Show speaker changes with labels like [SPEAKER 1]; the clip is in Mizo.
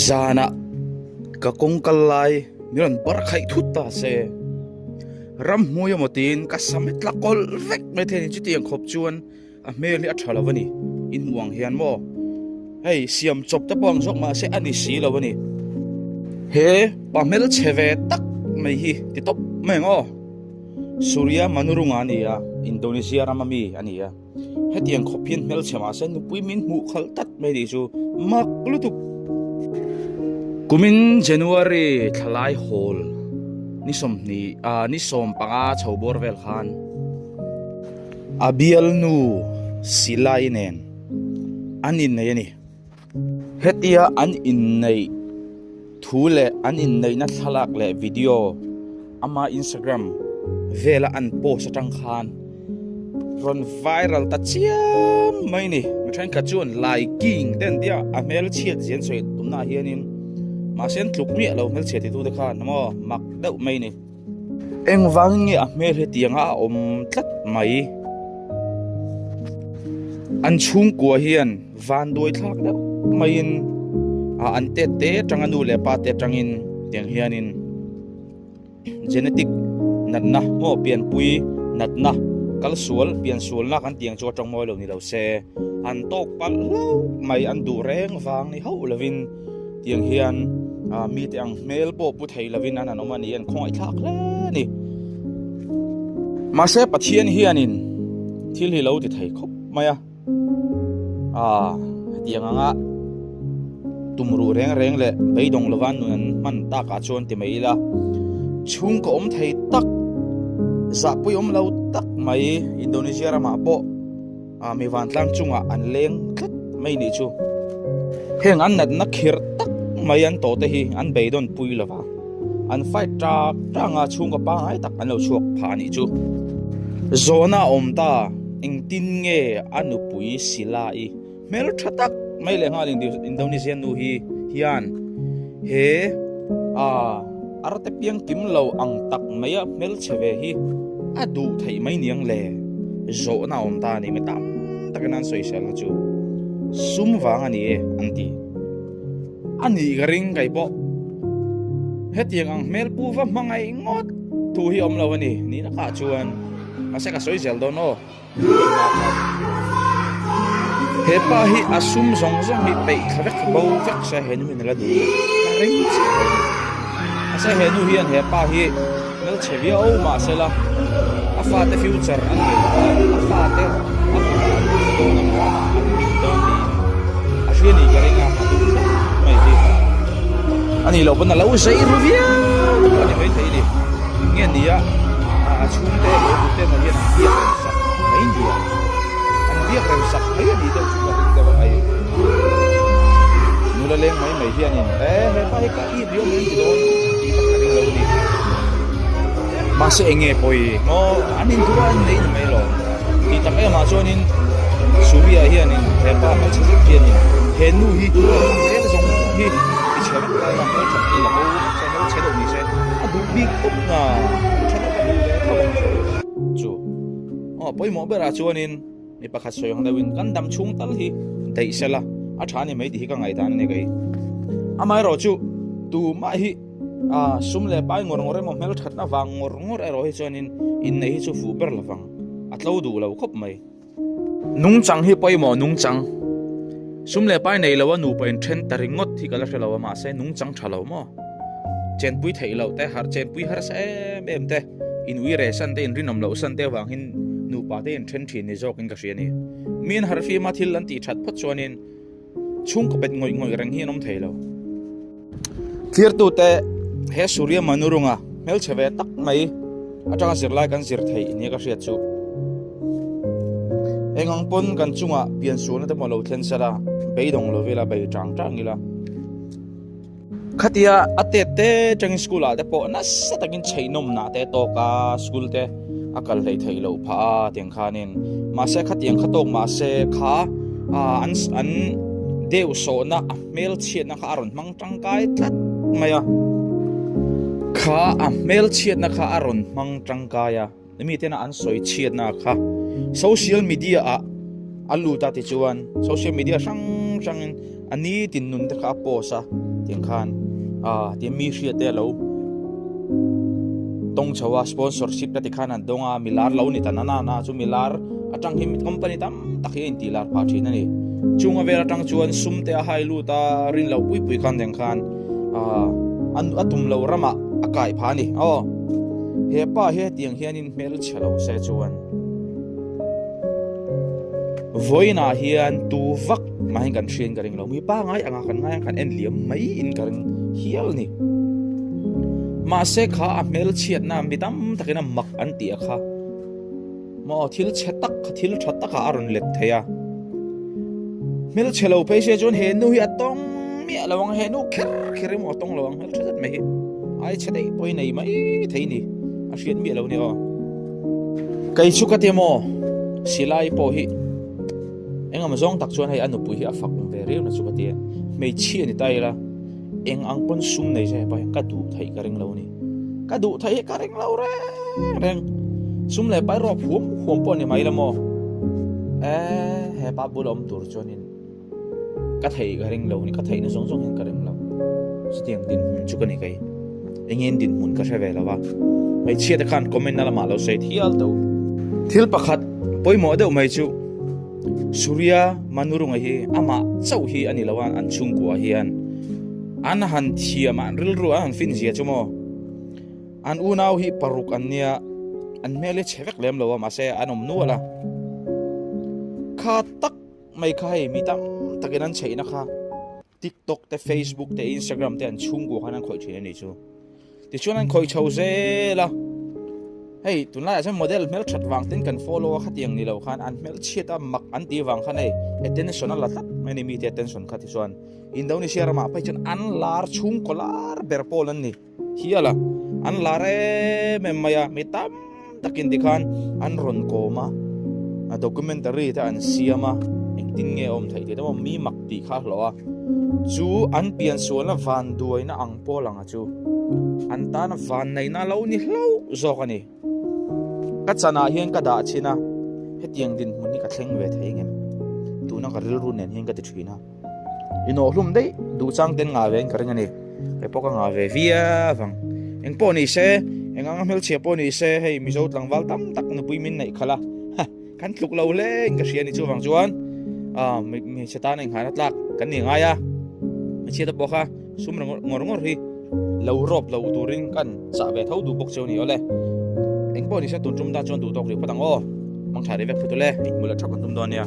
[SPEAKER 1] Zanah ka kawng kal lai min rawn bar khaih thut ta se. Ramhmui emaw tiin ka sam hi tla kawlh vek mai thei a ni. Chutiang khawp chuan a hmel hi a tha lo a ni. Inhmuh ang hian maw hei siam chawp te pawh ang zawk mah se a ni si lo a ni. He pa hmelchhe ve tak mai hi ti tawp mai ang aw. Surya Manurunga a ni a, Indonesia rama mi a ni a. Hetiang khawp hian hmelchhe mahse nupui min hmuh khalh tlat mai nih chu mak lutuk. Kumin January thlalai hawl ni sawmhnih ah ni 15 chho bawr vel khan a bialnu Silai nen an innei a ni. Hetia an inneih thu leh an inneihna thlalak leh video ama Instagram vela an post atang khan rawn viral ta chiam mai ni. Mi thenkhat chuan liking te an tia a hmelchhiat zia an sawi tumnaah hianin mahse an tluk miah lo hmelchhiat titute khan maw mak deuh mai ni. Engvangin nge a hmel hetianga a awm tlat mai? An chhungkua hian van duai thlak deuh maiin ah an tet te atanga nu leh pa te atangin tiang hianin genetic natna maw pianpui natna kalsual piansualna kan tih ang chu a tawng mawi lo ni lo se an tawk palh hlauh mai an duh reng vang ni hauh lovin. Tiang hian mite ang hmel pawh pu thei lovin an han awm a ni, an khawngaih thlak hle a ni. Mahse Pathian hianin thil hi lo ti thei khawp mai a, ah hetiang anga tumruh reng reng leh beidawng lova nun an hman takah chuan ti mai ila, chhungkaw awm thei tak, zahpui awm lo tak mai Indonesia ramah pawh. Ah mi vantlang chungah an leng tlat mai nih chu. Heng an natna khirh tak mai an tawh te hi an beidawn pui lo va, an fight tak tak a chhungkaw pangngai tak an lo chhuak phah nih chu. Zawhna a awm ta, engtin nge a nupui Sila-i hmel tha tak mai leh nghal Indonesian nu hi hian he ah Arte piang kim lo ang tak maia hmelchhe ve hi a duh theih mai niang le? Zawhna a awm ta a ni, mi tam takin an sawiselna chu sum vang a ni e an ti. A nih ka ring kei pawh hetiang ang hmel pu va hmangaih ngawt thu hi awm lo a ni, nihna kah chuan mahse ka sawi zel dawn aw. He pa hi a sum zawng zawng hi peih thla vek bo vek se he nu hian a la duh lo ka ring chiah lo a ni. Mahse he nu hian he pa hi hmelchhe viau mahse la a fate future an nei lo a, a fate a kutah an duh dawn emaw amah an duh dawn tiin a hria ni ka ring a, a duh tlat mai hi a nih loh pawn a lo zei ru viau te pawh a ni maithei a ni. Nge nia a chhungte lo tute emaw hian an biak rem sak mai nia an biak rem sak mai a ni deuh chu ka ring deuh a hei nula leng mai mai hianin e hepa hi ka it riau mai an ti dawn tih vak ka ring lo a ni mahse eng nge pawi maw an inthura an nei ni mai lo tih tak emah chuanin Surya hianin hepa hmelchhe zet hianin he nu hi hmel zawng hi ti chhe vek lai a hmeltha hi la bo vek se hmelchhe deuh ni se a duh bik khawp nga tha deuh a duh ve tho ang chu chu aw pawimawh berah chuanin mi pakhat sawi ang deuhin kan dam chhung tal hi daih sela a tha ni mai tih hi ka ngaihdan a ni kei amaherawh chu tumah hi a sum leh pai ngawr ngawr emaw hmelthatna vang ngawr ngawr erawh hi chuanin inneih hi chu fuh ber lovang a tlo duh lo khawp mai. Nungchang hi pawimawh nungchang. Sum leh pai nei lo a nupa in then ta ringawt hi ka la hre lo a mahse nungchang tha lo maw? Chenpui theih loh te har chenpui harsa em em te in ui reh san te in rinawm loh san te avangin nupa te in then thin ni zawkin ka hria a ni. Mi an harhfim a thil an tih that phawt chuanin Chhungkaw bet ngawih ngawih reng hi an awm thei lo. Thirtute he Surya Manurunga hmelchhe ve tak mai atanga zirlai kan zir theih nia ka hriat chu. Eng ang pawn kan chungah piansualna te pawh lo thlen sela, beidawng lo ila, bei tang tang ila. Khatia a tet te tangin school ah te pawh nasa takin chheihnawm nah te tawk a, school te a kal hleih theih loh phah a tiang khanin mahse khatiang kha tawk mahse kha ah an an deuh sawhna a hmel chhiatna kha a rawn hmang tangkai tlat mai a, kha a hmel chhiatna kha a rawn hmang tangkai a. Mi tena an sawi chhiatna kha social media ah a lut a tichuan social media hrang hrangin a nitin nun te kha a post a. Tiang khan ah tiang mi hriat te alo tawng chho a sponsorship te tikhan an dawng a milar lo ni ta na na na chu milar atang hi company tam tak hi a intih lar phah thin a ni. Chunga vel atang chuan sum te a hai lut a rin loh pui pui khan tiang khan ah a tum lo ramah a kai phah a ni. Aw hepa hi hetiang hianin hmelchhe lo se chuan. Vawiinah hian tu vak mahin kan hriain ka ring lo. Mi pangai anga kan ngai a kan en liam mai in ka ring hial ni. Mahse kha a hmelchhiatna mi tam takin a mak an tih a kha. Maw thil chhe tak kha thil tha takah a rawn let thei a. Hmelchhe lo phei se chuan he nu hi a tawng miah lo ang he nu kher kher emaw a tawng lo ang hmeltha zet mai hi. Ai chhe daih pawhin nei mai thei ni. A hriat miah lo ni aw. Kei chu ka ti maw? Silai pawh hi engemaw zawng tak chuan hei a nupui hi a fak awm ve riau na chu ka ti a, hmeichhia ni ta ila eng ang pawn sum nei se hepa hian ka duh theih ka ring lo a ni. Ka duh theih hi ka ring lo reng reng. Sum leh pai rawp huam huam pawh a ni mai la maw? Eee hepa bula awm tur chuanin. Ka theih ka ring lo ni, ka theihna zawng zawng hian ka ring lo. Chutiang dinhmun chu ka ni kei. Engin dinhmun ka hre ve lo va. Hmeichhia te khan comment na lamah lo sawi thial tawh. Thil pakhat pawimawh deuh mai chu Surya Manurunga hi amah chauh hi a ni lo a, an chhungkua hian an han thiam a, an rilru an han fin zia chu maw. An unau hi paruk an nia, an hmel hi chhe vek lem lo a, mahse an awm nual a. Kha tak. Mai kha hei mi tam takin an chheihna kha TikTok te Facebook te Instagram te an chhungkua khan an khawih thin a nih chu. Tichuan an khawih chho zel a. Hei tunlaiah chuan model hmelthat vang ten kan follow a khatiang ni lo khan an hmelchhiat a mak an tih vang khan hei attention a la tlat mai a ni mite attention kha tichuan Indonesia ramah phei chuan an lar chhungkaw lar ber pawl an ni. Hial a, an lar em em mai a, mi tam takin tikhan an rawn kawm a, a documentary te an siam a, engtin nge a awm theih tih te pawh mi mak tih kha a hlawh a, chu an piansualna vanduaina ang pawl anga chu an tana vanneihna lo ni hlauh zawk a ni. Ka chanah hian ka dah chhin a, hetiang dinhmun hi ka thleng ve thei ngem? Tuna ka rilru nen hian ka ti thin a. Inawhhlum daih duh chang ten ngah ve in ka ring a ni. Kei pawh ka ngah ve viau ang. Eng pawh ni se, eng anga hmelchhia pawh ni se, hei Mizo tlangval tam tak nupui min neih khalh a, ha, kan tluk lo hle in ka hria a ni. Chuvang chuan ah hmeichhe tan a inghahna tlak kan ni ngai a, hmeichhia te pawh kha sum ngawr ngawr hi lo rawp lo turin kan chah ve tho duh bawk cheu ni awle. Eng pawh ni se tun tum tan chuan duh tawk rih phawt ang aw. Mangtha rih vek phawt ule, inhmu leh thap kan tum dawn nia.